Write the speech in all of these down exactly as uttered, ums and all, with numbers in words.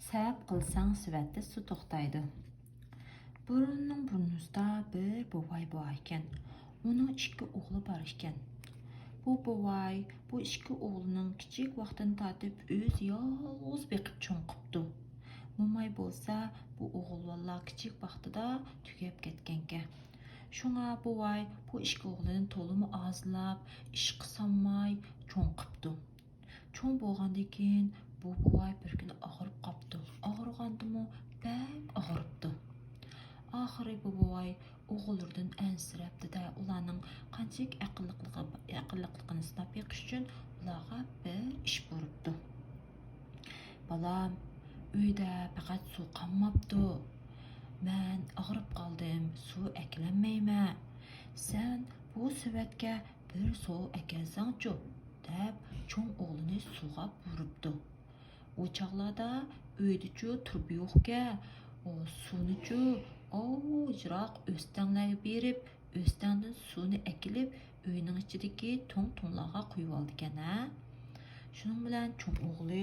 سەۋەب قىلساڭ سېۋەتتە سۇ توختايدۇ. بۇرۇننىڭ بۇرۇنىسىدا بىر بوۋاي بار ئىكەن. ئۇنىڭ ئىككى ئوغلى بار ئىكەن. بۇ بوۋاي بۇ ئىككى ئوغلىنىڭ كىچىك ۋاقتىدىن تارتىپ ئۆزى يالغۇز بېقىپ چوڭ قىپتۇ. موماي بولسا بۇ ئوغۇل بالىلار كىچىك ۋاقتىدا تۈگەپ كەتكەنكەن. شۇڭا بوۋاي بۇ ئىككى ئوغلىنى تولىمۇ ئازلاپ، ئىشقا سالماي چوڭ قىپتۇ. چوڭ بولغاندىن كېيىن بۇ بوۋاي بىر كۈنى ئاغرىپ قاپتۇ. ئاغرىغاندىمۇ بەك ئاغرىپتۇ. ئاخىرى بۇ بوۋاي ئوغۇللىرىدىن ئەنسىرەپتۇ-دە، ئۇلارنىڭ قانچىلىك ئەقىللىقلىقى-، ئەقىللىقلىقىنى سىناپ بېقىش ئۈچۈن ئۇلارغا بىر ئىش بۇيرۇپتۇ. بالام، ئۆيدە پەقەت سۇ قالماپتۇ. مەن ئاغرىپ قالدىم، سۇ ئەكىلەلمەيمەن. سەن بۇ سېۋەتكە بىر سۇ ئەكەلسەڭچۇ، دەپ چوڭ ئوغلىنى سۇغا بۇيرۇپتۇ. ئۇ چاغلاردا ئۆيدىچۇ تۇرۇبا يوقكەن، ئۇ سۇنىچۇ ئاۋۇ يىراق ئۆستەڭلەرگە بېرىپ، ئۆستەڭدىن سۇنى ئەكېلىپ، ئۆينىڭ ئىچىدىكى تۇڭ-تۇڭلارغا قۇيۇۋالىدىكەن ھە. شۇنىڭ بىلەن چوڭ ئوغلى،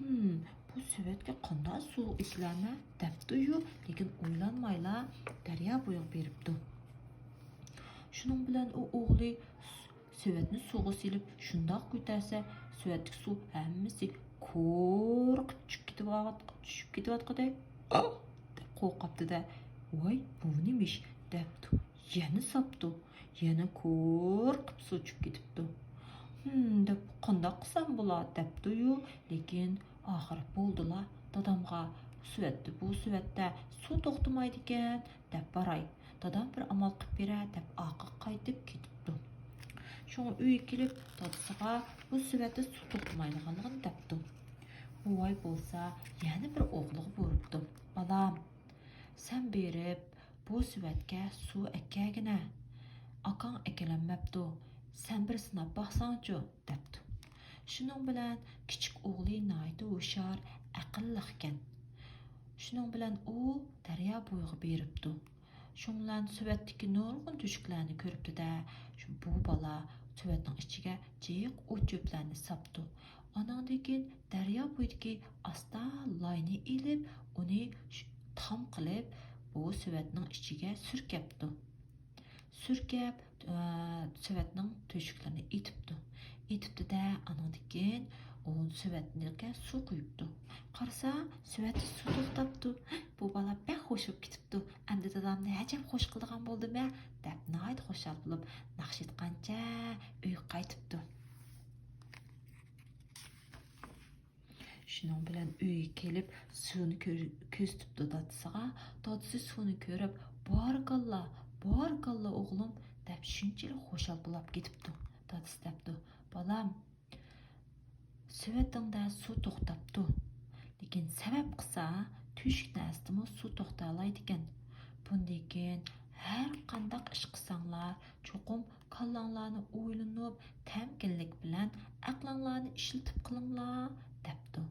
ھىم، بۇ سېۋەتكە قانداق سۇ ئېكىلەرمەن دەپتۇ-يۇ، لېكىن ئويلانمايلا دەريا بويىغا بېرىپتۇ. شۇنىڭ بىلەن ئۇ ئوغلى سېۋەتنى سۇغا سېلىپ شۇنداق كۆتەرسە، سېۋەتتىكى سۇ ھەممىسى كوركۇپ چۈشۈپ كېتىۋاتقۇدەك، ئاھ! دەپ قورقۇپتۇ-دە، ۋاي، بۇ نېمىش؟ دەپتۇ. يەنە ساپتۇ. يەنە كوركۇپ سۇ چۈشۈپ كېتىپتۇ. ھىم، دەپ، قانداق قىلسام بولا؟ دەپتۇ-يۇ، لېكىن ئاخىرى بولدىلا، دادامغا سېۋەتتە، بۇ سېۋەتتە سۇ توختىمايدىكەن، دەپ باراي. دادام بىر ئامال قىلىپ بېرە، دەپ ئارقىغا قايتىپ كېتىپتۇ. شۇڭا ئۆيگە كېلىپ، دادىسىغا بۇ سېۋەتتە سۇ توختىمايدىغانلىقىنى دەپتۇ. بوۋاي بولسا يەنە بىر ئوغلىغا بۇيرۇپتۇ. بالام، سەن بېرىپ، بۇ سېۋەتكە سۇ ئەكەگىنە. ئاكاڭ ئەكەلەلمەپتۇ. سەن بىر سىناپ باقساڭچۇ؟ دەپتۇ. شۇنىڭ بىلەن كىچىك ئوغلى ناھايىتى ھوشيار، ئەقىللىقكەن. شۇنىڭ بىلەن ئۇ دەريا بويىغا بېرىپتۇ. شۇنىڭ بىلەن سېۋەتتىكى نۇرغۇن تۆشۈكلەرنى كۆرۈپتۇ-دە، شۇ بۇ بالا سېۋەتنىڭ ئىچىگە جىق ئوت-چۆپلەرنى ساپتۇ. ئانىڭدىن كېيىن دەريا بويىدىكى ئاستا لاينى ئېلىپ، ئۇنى ش-، تام قىلىپ، بۇ سېۋەتنىڭ ئىچىگە سۈركەپتۇ. سۈركەپ، ئە، سېۋەتنىڭ تۆشۈكلىرىنى ئېتىپتۇ. ئېتىپتۇ-دە، ئانىڭدىن كېيىن ئۇ سېۋەتكە سۇ قۇيۇپتۇ. قارىسا، سېۋەتتە سۇ توختاپتۇ. بۇ بالا بەك خوش بولۇپ كېتىپتۇ. ئەمدى دادامنى ئەجەب خوش قىلىدىغان بولدۇم ھە، دەپ ناھايىتى خۇشال بولۇپ، ناخشا ئېيتقانچە ئۆيگە قايتىپتۇ. شۇنىڭ بىلەن ئۆيگە كېلىپ، سۇنى كۆر-، كۆرسىتىپتۇ دادىسىغا. دادىسى سۇنى كۆرۈپ، بارىكاللا، بارىكاللا ئوغلۇم، دەپ شۇنچىلىك خۇشال بولاپ كېتىپتۇ. دادىسى دەپتۇ، بالام، سېۋىتىڭدە سۇ توختاپتۇ. لېكىن سەۋەب قىلسا، تۆشۈك نەرسىدىمۇ سۇ توختالايدىكەن. بۇندىن كېيىن ھەر قانداق ئىش قىلساڭلار، چوقۇم كاللاڭلارنى ئويلىنىپ، تەمكىنلىك بىلەن ئەقلىڭلارنى ئىشلىتىپ قىلىڭلار، دەپتۇ.